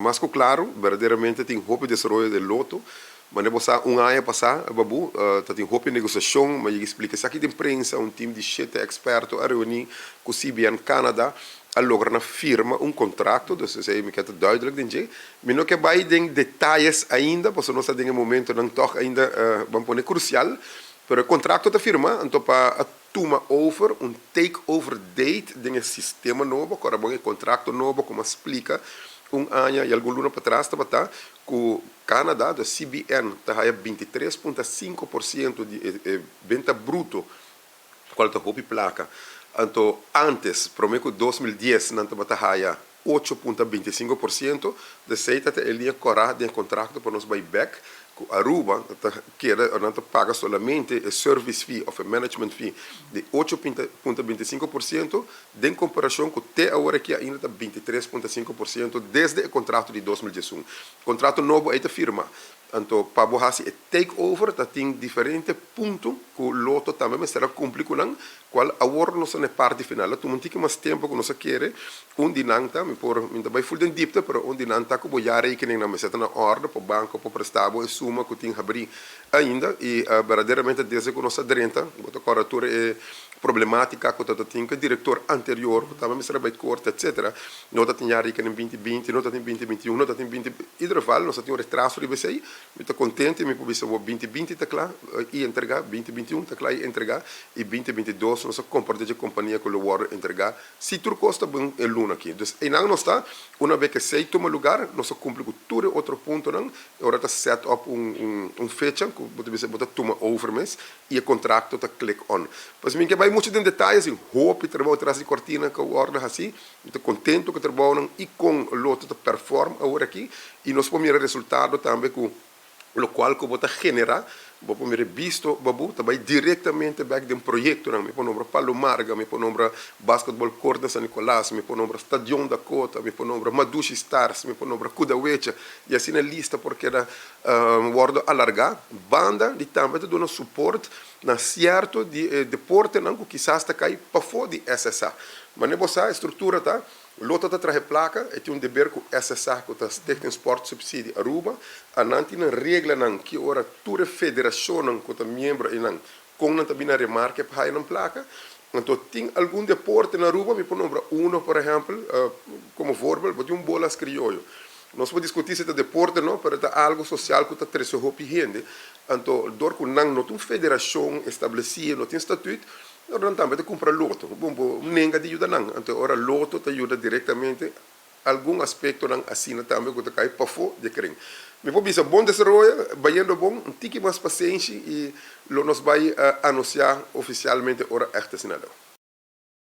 Mas ku klaru, berdaderamente tin hopi desaroyo den Lotto. Manera bo sa un aña pasá, Babu, ta tin hopi negosiashon, mi a yega splika esaki den prensa, un tim di shete eksperto a reuní ku CBN Canada, a logra na firma un kontrakto, dus esei mi ke ta duidelijk den dje. Mi no ke bai den detayes ainda, pasobra nos ta den e momentonan tòg ainda, ban pone, krusial, pero e kontrakto ta firma, anto pa a tuma over un take over date den e sistema nobo, kòrda bon e kontrakto nobo komo a splika un aña i algun luna patras tabata ku Canada, dus CBN, ta haya 23.5% di e benta bruto, kual ta hopi plaka. Anto antes, promé ku 2010 nan tabata haya 8.25%, dus esei ta ta e liña kòrá den e kontrakto pa nos bai bèk ku Aruba ta keda nan ta paga solamente e service fee òf e management fee di 8.25% den komparashon ku te awor aki ainda ta 23.5% desde e kontrato di 2011. Kontrato nobo ei ta firma. Anto pa bo hasi e take over ta tin diferente punto ku Lotto tambe mester a kumpli ku nan, kual awor nos ta na e parti final. A tuma un tiki mas tempu ku nos a kere. Un di nan ta, mi por, mi ta bai ful den dipte, pero un di nan ta ku bo ya rekeningnan mester ta na orde pa banko por presta bo e suma ku tin habrí ainda. I berdaderamente desde ku nos a drenta, bo ta kòrda tur e problematica ku ta ta tin ku e direktor anterior ku tambe mester a bai korte etcetera. No ta tin ya rekening 2020, no ta tin 2021, no ta tin binti. Ieder geval nos a tin un retraso riba esei. Mi ta contento y mi por bisa bo 2020 ta cla y entrega, 2021 ta cla y entrega y 2022 nos a comparti dje compania cu lo wordo entrega si tur cos ta bon e luna aki. Dus eynan nos ta, una bes cu esey tuma lugar nos a cumpli cu tur e otro puntonan y ora ta set up un un fecha cu bo ta bisa bo ta tuma over mes y e contracto ta click on. Pues mi ke bay mucho den detaye sin hopi trabou tras di cortina cu wordo haci. Mi ta contento cu e trabounan y con Lotto ta perform awor aki y nos por mira resultado tambe cu locual cu bo ta genera, bo por mira e bisto babu ta bay directamente bek den proyectonan. Mi por nombra Palo Marga, mi por nombra Basketball Court na San Nicolas, mi por nombra Stadion Dakota, mi por nombra Madushi Stars, mi por nombra Kudawecha y asina e lista por keda wordo alarga. Banda di tambe ta duna support na cierto di e deportenan cu kisas ta cay pafo di SSA. Manera bo sa e structura ta, Lotto ta traha e placa, e tin un deber cu SSA cu ta Stichting Sport Subsidie Aruba, a nan tin nan reglanan ki ora tur e federacionnan cu ta miembro eynan con nan ta bini a remarke pa haya nan placa. Anto tin algun deporte na Aruba, mi por nombra uno por ehempel, como voorbeeld, bo tin un bolas crioyo. Nos por discuti si ta deporte o no, pero ta algo social cu ta trece hopi hende. Anto dor cu nan no ta un federacion estableci, no tin statuut, Ora nan tambe ta cumpra loto. Bon, bo nenga di yuda nan. Anto ora loto ta yuda directamente algun aspectonan asina tambe cu ta cay pafo di e kring. Mi por bisa bon desaroyo, bayendo bon, un tiki mas pasenshi y lo nos bay anuncia oficialmente ora echt asina lo.